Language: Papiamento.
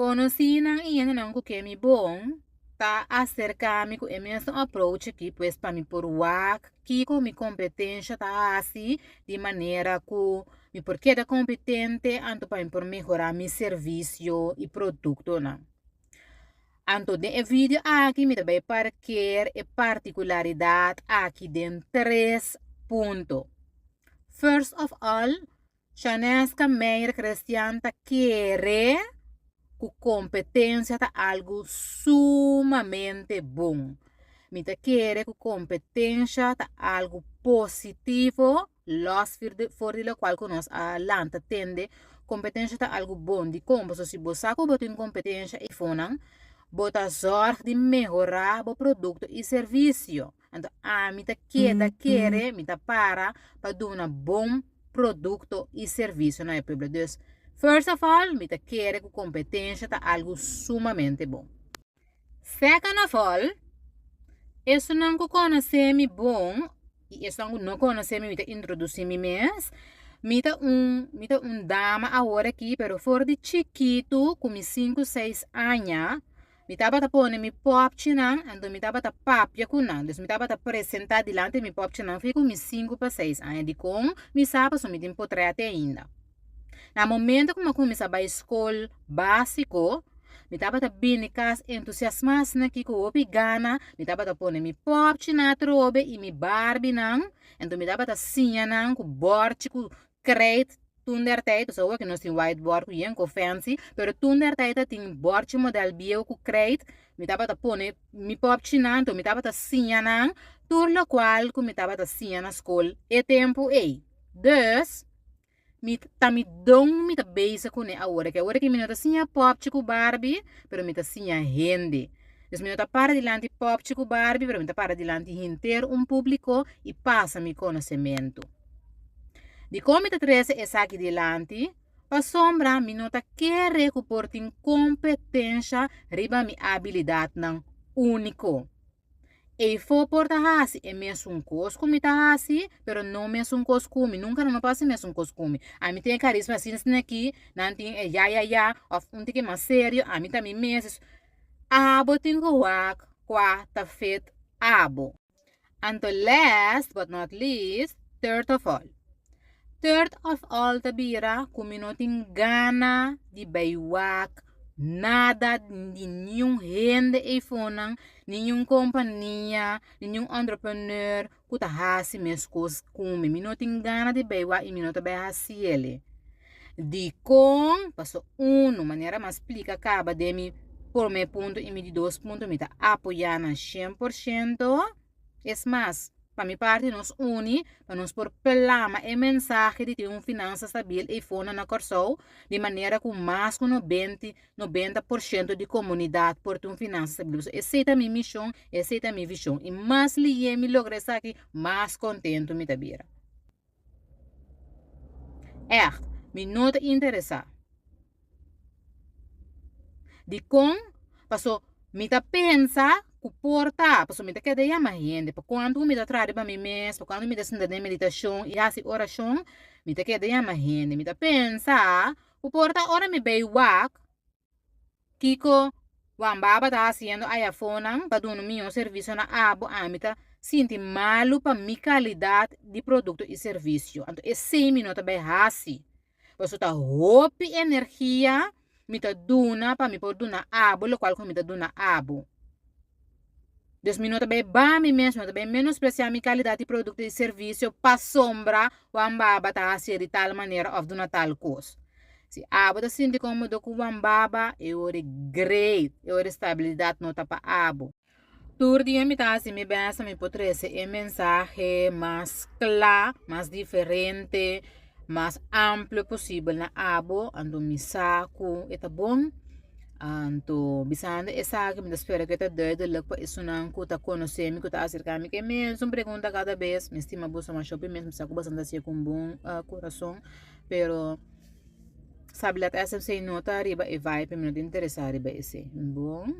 Konosínan i hendenan ku ke mi bon ta aserká mi ku e mesun approach aki, pues pa mi por wak kiko mi kompetensha ta hasi di manera ku mi por keda kompetente anto pa mi por mehorá mi servisio i produktonan. Anto den e video aki mi ta bai parker e partikularidat aki den tres punto. First of all, Shaneska Meijer Crestian ta kere ku kompetensia ta algu sumamente bon. Mi ta kere ku kompetensha ta algu positivo, los for di lokual ku nos a lanta tende, kompetensha ta algu bon. Dikon? Pasobra si bo sa ku bo tin kompetensha eifonan, bo ta zòrg di mehorá bo produkto i servisio. Anto ami ta keda kere, mi ta para pa duna bon produkto i servisio na e pueblo. Dus, first of all, mi ta kere ku kompetensha ta algu sumamente bon. Second of all, esunnan ku konosé mi bon i esunnan ku no konosé mi, mi ta introdusí mi mes. Mi ta un, mi ta un dama awor aki, pero for di chikitu, ku mi sinku, seis aña, Mi tabata pone mi pòpchinan, anto mi tabata papia ku nan. Dus mi tabata presentá dilanti mi pòpchinan fi ku mi sinku pa seis aña. Dikon? Mi sa pasobra mi tin potrèt ainda. Na momento ku mi a kuminsá bai skol básiko, mi tabata bini kas entusiasmá asina ki ku hopi gana. Mi tabata pone mi pòpchinan atrobe i mi barbinan, anto mi tabata siña nan ku bòrchi ku Krijt toen der tijd, pasobra awor ki nos tin whiteboard ku yen ku fancy, pero toen der tijd ta tin bòrchi modèl bieu ku krijt, mi tabata pone mi pòpchinan, anto mi tabata siña nan tur lokual ku mi tabata siña na skol e tempu ei. Dus, mi ta mi don mi ta bezig kuné awor aki. Awor aki mi no ta siña pòpchi ku Barbie, pero mi ta siña hende. Dus mi no ta para dilanti pòpchi ku Barbie, pero mi ta para dilanti henter un públiko i pasa mi konosementu. Dikon mi ta trese esaki dilanti? Pasobra mi no ta kere ku por tin kompetensha riba mi abilidatnan úniko. Eifó por ta hasi e mesun kos ku mi ta hasi, pero no mesun kos ku mi. Nunka nan no por hasi mesun kos ku mi. Ami tin e karisma asina asina aki, nan tin e ya ya ya òf un tiki mas serio, ami ta mi mes. Abo tin ku wak kua ta fit abo. Anto last but not least, third of all. Third of all ta bira ku mi no tin gana di bai wak nada di niun hende eifonan, niun kompania, niun entrepreneur ku ta hasi meskos ku mi. Mi no tin gana di bai wak i mi no ta bai hasi ele. Dikon? Paso unu, manera mi a splika kaba den mi promé punto i mi di dos punto, mi ta apoyá nan 100%. Es mas, pa mi parti nos uni pa nos por plama e mensahe di tin un finansa stabil eifonan na Kòrsou, di manera ku mas ku nobenti, 90% di komunidat por tin un finansa stabil. Pasobra esei ta mi mishon, esei ta mi vishon. I mas lihé mi logra esaki, mas kontentu mi ta bira. Ègt, mi no ta interesá. Dikon? Paso mi ta pensa ku por ta, paso mi ta keda yama hende. Pa kuantu ku mi ta traha riba mi mes, pa kuantu mi ta sinta den meditashon i hasi orashon, mi ta keda yama hende. Mi ta pensa ku por ta ora mi bai wak, Kiko Juan Baba ta hasiendo ayafonan pa duna mihó servisio na abo, ami ta sinti malu pa mi kalidat di produkto i servisio. Anto esei mi no ta bai hasi. Pasobra ta hopi energia mi ta duna pa mi por duna abo lokual ku mi ta duna abo. Dus mi no ta bai ba mi mes, mi no ta bai menospresiá mi kalidat di produkto i servisio pasobra Juan Baba ta hasié di tal manera òf duna tal kos. Si abo ta sinti kómodo ku Juan Baba, e ora e great, e ora e stabilidat no ta pa abo. Tur dia mi ta hasi mi bèst pa mi por trese e mensahe mas kla, mas diferente, mas amplio posibel na abo, anto mi sa ku e ta bon. Anto bisando esaki mi ta spera ku e ta duidelijk pa esunnan ku ta konosé mi, ku ta aserká mi, ku e mesun pregunta kada bes. Mi stima boso masha hopi mes, mi sa ku boso ta hasié ku un bon kurason, pero sabi laat SMC no ta riba e vibe, mi no ta interesá riba esei. Bon.